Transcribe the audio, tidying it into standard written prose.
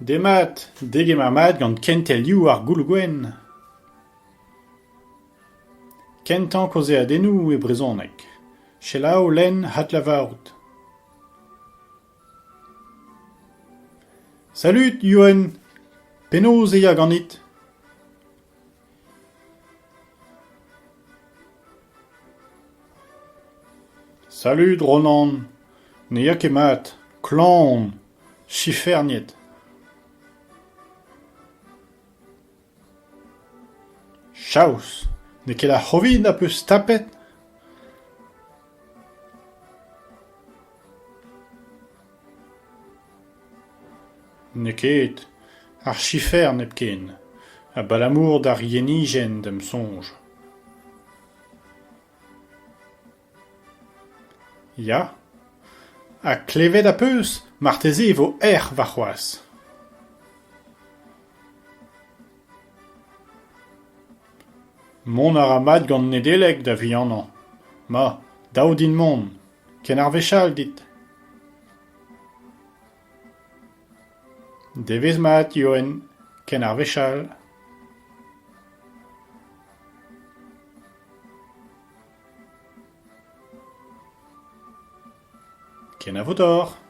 Demat, degemer mat gant Kentelioù ar Gouloù Gwenn. Kentañ kaozeadennoù e brezhoneg. Selaou, lenn, adlavarout. Salud Youenn, penaos e ya ganit ? Salud Ronan, ne ya ket mat, klañv on, siferniet. Chaous, n'eo ket ar C'hovid az peus tapet ? N'eo ket, ar sifern hepken, abalamour d'ar yenijenn da'm soñj. Ya ? Ha klevet az peus ? Marteze e vo erc'h warc'hoazh. Mont a ra mat gant Nedeleg da vihanañ. Ma, dav din mont. Ken ar wech all dit. Devezh mat Youenn, ken ar wech all. Kenavo deoc'h.